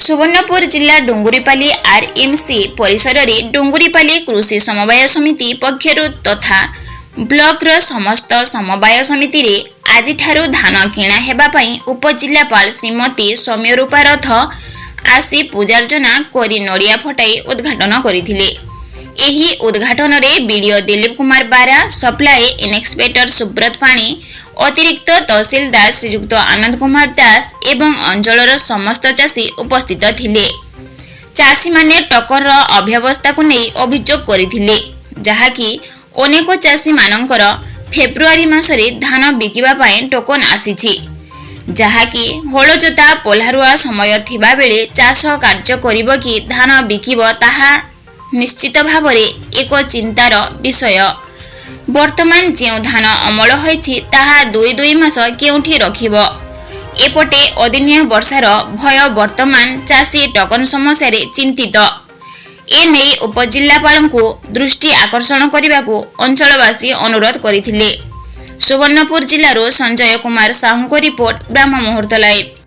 ସୁବର୍ଣ୍ଣପୁର ଜିଲ୍ଲା ଡୁଙ୍ଗୁରିପାଲି ଆର୍ଏମ୍ସି ପରିସରରେ ଡୁଙ୍ଗୁରିପାଲି କୃଷି ସମବାୟ ସମିତି ପକ୍ଷରୁ ତଥା ବ୍ଲକର ସମସ୍ତ ସମବାୟ ସମିତିରେ ଆଜିଠାରୁ ଧାନ କିଣା ହେବା ପାଇଁ ଉପଜିଲ୍ଲାପାଳ ଶ୍ରୀମତୀ ସୌମ୍ୟରୂପା ରଥ ଆସି ପୂଜାର୍ଚ୍ଚନା କରି ନଡ଼ିଆ ଫଟାଇ ଉଦ୍ଘାଟନ କରିଥିଲେ। ଏହି ଉଦ୍ଘାଟନରେ ବିଡିଓ ଦିଲ୍ଲୀପ କୁମାର ବାରା, ସପ୍ଲାଏ ଇନ୍ସପେକ୍ଟର ସୁବ୍ରତ ପାଣି, ଅତିରିକ୍ତ ତହସିଲଦାର ଶ୍ରୀଯୁକ୍ତ ଆନନ୍ଦ କୁମାର ଦାସ ଏବଂ ଅଞ୍ଚଳର ସମସ୍ତ ଚାଷୀ ଉପସ୍ଥିତ ଥିଲେ। ଚାଷୀମାନେ ଟୋକନର ଅବ୍ୟବସ୍ଥାକୁ ନେଇ ଅଭିଯୋଗ କରିଥିଲେ, ଯାହାକି ଅନେକ ଚାଷୀମାନଙ୍କର ଫେବୃଆରୀ ମାସରେ ଧାନ ବିକିବା ପାଇଁ ଟୋକନ ଆସିଛି, ଯାହାକି ହଳଜୋତା ପହ୍ଲାରୁଆ ସମୟ ଥିବାବେଳେ ଚାଷ କାର୍ଯ୍ୟ କରିବ କି ଧାନ ବିକିବ, ତାହା ନିଶ୍ଚିତ ଭାବରେ ଏକ ଚିନ୍ତାର ବିଷୟ। ବର୍ତ୍ତମାନ ଯେଉଁ ଧାନ ଅମଳ ହୋଇଛି, ତାହା ଦୁଇ ଦୁଇ ମାସ କେଉଁଠି ରଖିବ? ଏପଟେ ଅଦିନିଆ ବର୍ଷାର ଭୟ। ବର୍ତ୍ତମାନ ଚାଷୀ ଟୋକନ ସମସ୍ୟାରେ ଚିନ୍ତିତ। ଏନେଇ ଉପଜିଲ୍ଲାପାଳଙ୍କୁ ଦୃଷ୍ଟି ଆକର୍ଷଣ କରିବାକୁ ଅଞ୍ଚଳବାସୀ ଅନୁରୋଧ କରିଥିଲେ। ସୁବର୍ଣ୍ଣପୁର ଜିଲ୍ଲାରୁ ସଞ୍ଜୟ କୁମାର ସାହୁଙ୍କ ରିପୋର୍ଟ, ବ୍ରାହ୍ମ ମୁହୂର୍ତ୍ତ ଲାଇଭ୍।